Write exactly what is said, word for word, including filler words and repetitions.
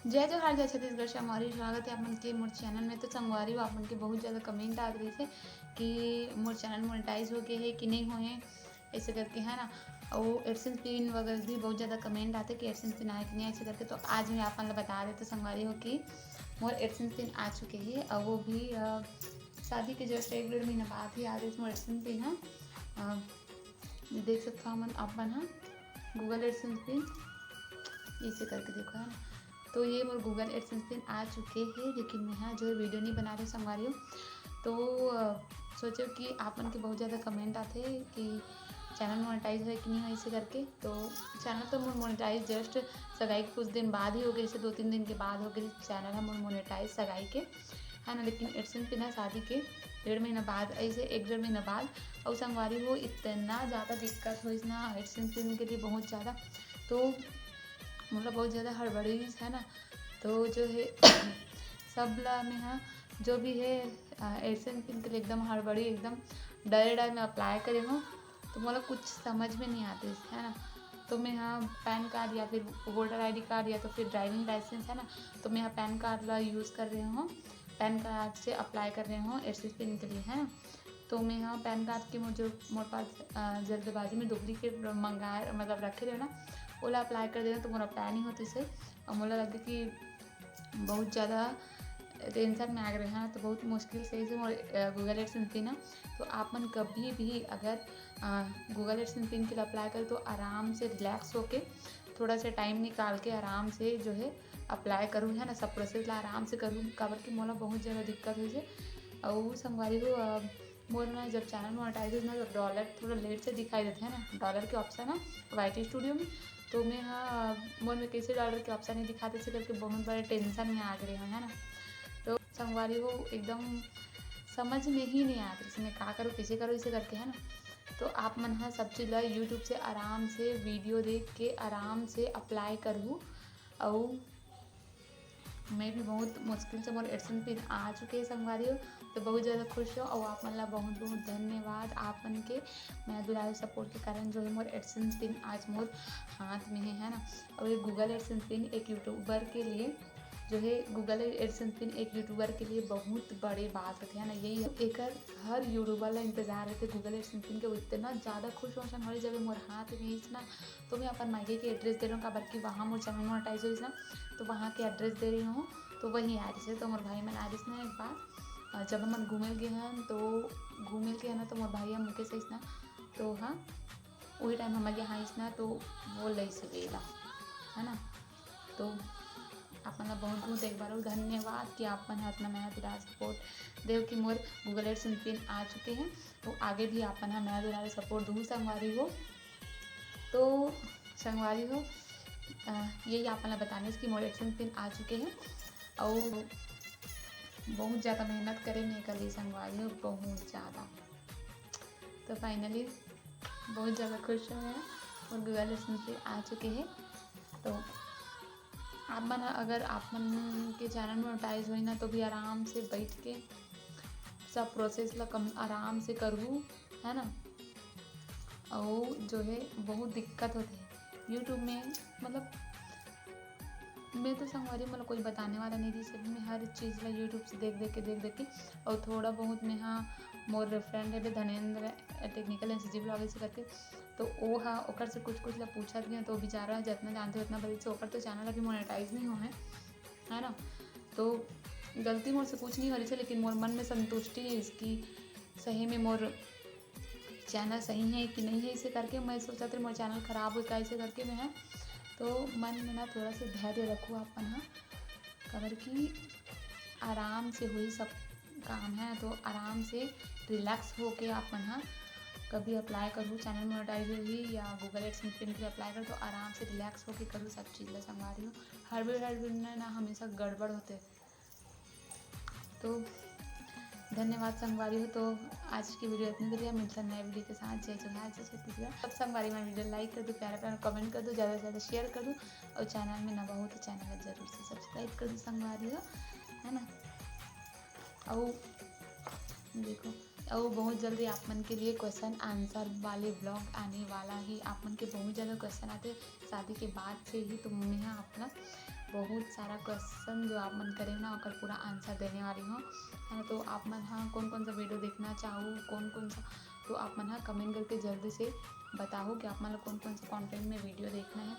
जय जोहार, जय छत्तीसगढ़ संगवारी, स्वागत है आप मन के मोर चैनल में। तो संगवारी हो, आप मन के बहुत ज़्यादा कमेंट आत रहिस हे कि मोर चैनल मोनेटाइज हो गए है कि नहीं होए, ऐसे करके, है ना। और एडसेंस पिन वगैरह भी बहुत ज़्यादा कमेंट आते कि एडसेंस पिन आए कि नहीं, ऐसे करके। तो आज मैं आप मन ला बता देते संगवारी हो कि मोर एडसेंस पिन आ चुके हैं, और वो भी अ, शादी के जस्ट एक डेढ़ महीना बाद ही आ रही मोर एडसेंस पिन है। अ, देख सकते हो मन आप मन, हाँ, गूगल एडसेंस पिन इसे करके देखो, है ना। तो ये मोर गूगल एडसेंस पिन आ चुके हैं, लेकिन मैं हाँ जो है वीडियो नहीं बना रही संगवारी हो। तो अ, सोचो कि आप मन के बहुत ज़्यादा कमेंट आते कि चैनल मोनेटाइज है कि नहीं है, इसे करके। तो चैनल तो मोर मोनेटाइज जस्ट सगाई के कुछ दिन बाद ही हो गए, जैसे दो तीन दिन के बाद हो गए चैनल है मोर मोनेटाइज सगाई के, है ना। लेकिन एडसेंस पिन है शादी के डेढ़ महीना बाद, ऐसे एक डेढ़ महीना बाद। और संगवारी हो, इतना ज़्यादा दिक्कत होइस ना एडसेंस पिन के लिए, बहुत ज़्यादा। तो मतलब बहुत ज़्यादा हड़बड़ी है ना। तो जो है सब ला मैं हाँ जो भी है एडसेंस पिन के लिए एकदम हड़बड़ी, एकदम डरे डरे मैं अप्लाई करे हूँ। तो मोला कुछ समझ में नहीं आते, है ना। तो मैं हाँ पैन कार्ड या फिर वोटर आईडी कार्ड या तो फिर ड्राइविंग लाइसेंस, है ना। तो मैं हाँ पैन कार्ड ला यूज़ कर रही हूँ, पैन कार्ड से अप्लाई कर रही हूँ एडसेंस पिन के लिए, है ना। तो मैं हाँ पैन कार्ड के मोर जो मोर पास अ, जल्दबाजी में डुप्लीकेट मंगा, मतलब रखे रहे ना, ओला अप्लाई कर देना तो मोर अप्लाई नहीं होती से। और मोला लगे कि बहुत ज़्यादा टेंशन में आ गए हैं, तो बहुत मुश्किल से इसे मोर गूगल एडसेंस पिन ना। तो आप मन कभी भी अगर गूगल एडसेंस पिन के लिए अप्लाई करें तो आराम से रिलैक्स होके थोड़ा सा टाइम निकाल के आराम से जो है अप्लाई करूँ, है ना। सब प्रोसेस ला आराम से करूँ, काबर कि मोला बहुत ज़्यादा दिक्कत होइस हे। और संगवारी हो अ, मोर ना जब चैनल मोनेटाइज होइस ना तो डॉलर थोड़ा लेट से दिखाई देते, है ना, डॉलर के ऑप्शन है वाई टी स्टूडियो में। तो मैं हाँ मोर में कैसे डॉलर के ऑप्शन नहीं दिखाते से करके बहुत बड़े टेंशन में आ गए हैं, है ना। तो संगवारी हो एकदम समझ में ही नहीं आते मैं का करूँ, कैसे करूँ, इसे करके, है ना। तो आप मन हाँ सब चीज़ ला यूट्यूब से आराम से वीडियो देख के आराम से अप्लाई करहू। और मैं भी बहुत मुश्किल से मोर एडसेंस पिन आ चुके हैं संगवारी हो, तो बहुत ज़्यादा खुश हो। और आप मन ला बहुत बहुत धन्यवाद, आप मन के मया दुलार सपोर्ट के कारण जो है मोर एडसेंस पिन आज मोर हाथ में है, है ना। और ये गूगल एडसेंस पिन एक यूट्यूबर के लिए जो है गूगल एडसेंस पिन एक यूट्यूबर के लिए बहुत बड़े बात होते हैं ना। यही एकर हर यूट्यूबर ला इंतजार रहते गूगल एडसेंस पिन के। वो इतना ज़्यादा खुश हो संगवारी जब मोर हाथ में इतना। तो मैं अपन मायके के एड्रेस दे रही हूँ, काबर कि वहाँ मोर चैनल मोनेटाइज होइस ना, तो वहाँ के एड्रेस दे रही हूँ। तो वहीं आ रही से तो मोर भाई मन आ रही ना एक बार अ, जब हमन घूमे गे हन तो घूमे गे हन तो मोर भाई ह मुकेश आइस ना, तो हाँ वही टाइम हमर यहाँ आइस ना तो वो लइस हे बेला, है ना। तो आप मन ला बहुत बहुत एक बार और धन्यवाद कि आप मन ह इतना मया दुलार सपोर्ट देव कि मोर गूगल एडसेंस पिन आ चुके हैं। तो आगे भी आप मन ह मया दुलार सपोर्ट दू संगवारी हो। तो संगवारी हो अ, यही आप मन ला बताने कि मोर एडसेंस पिन आ चुके हैं और बहुत ज़्यादा मेहनत करे मैं कर ली संगवारी हो, बहुत ज़्यादा। तो फाइनली बहुत ज़्यादा खुश हूँ मैं, मोर गूगल एडसेंस पिन आ चुके हैं। तो आप मन ह- अगर आप मन के चैनल मोनेटाइज होई ना तो भी आराम से बैठ के सब प्रोसेस ला कम आराम से करहू, है ना। और जो है बहुत दिक्कत होते हैं यूट्यूब में, मतलब मैं तो संगवारी मोला कोई बताने वाला नहीं थी, सिर्फ मैं हर चीज़ ला यूट्यूब से देख देख के देख देख के और थोड़ा बहुत मैं हाँ मोर फ्रेंड है धनेंद्र टेक्निकल एन सी जी ब्लॉग से करके, तो वो हा ओकर से कुछ कुछ ला पूछत गए तो बेचारा जितना जानते उतना बता से ओकर तो चैनल अभी मोनेटाइज नहीं हुआ है, है ना। तो गलती मोर से कुछ नहीं हो रही थी, लेकिन मोर मन में संतुष्टि है इसकी सही में मोर चैनल सही है कि नहीं है, इसे करके मैं सोचा था मोर चैनल खराब हो का, इसे करके मैं है। तो मन में ना थोड़ा सा धैर्य रखो अपन हाँ, काबर कि आराम से हुई सब काम है, तो आराम से रिलैक्स होके आप मन हाँ कभी अप्लाई करूँ चैनल मोनेटाइज होही या गूगल एडसेंस पिन के अप्लाई करूँ, तो आराम से रिलैक्स होके करूँ सब चीज़ ला संगवारी हो। हड़बड़ हड़बड़ में ना हमेशा गड़बड़ होते। तो धन्यवाद संगवारी हो। तो आज की वीडियो इतनी देर है, मिलता है नए वीडियो के साथ। जय जोहार, जय छत्तीसगढ़। सब संगवारी मन वीडियो लाइक कर दो, प्यारा प्यारा कमेंट कर दो, ज़्यादा से ज़्यादा शेयर कर दो और चैनल में नवा हो तो चैनल जरूर से सब्सक्राइब कर दो संगवारी हो, है ना। और देखो और बहुत जल्दी आप मन के लिए क्वेश्चन आंसर वाले ब्लॉग आने वाला है। आप मन के बहुत ज़्यादा क्वेश्चन आते शादी के बाद से ही, तो मैं हाँ अपना बहुत सारा क्वेश्चन जो आप मन करे ना, ओकर पूरा आंसर देने वाली हूँ, है ना। तो आप मन हा कौन कौन सा वीडियो देखना चाहो, कौन कौन सा, तो आप मन हा कमेंट करके जल्दी से बताओ कि आप मन ला कौन कौन सा कंटेंट में वीडियो देखना है।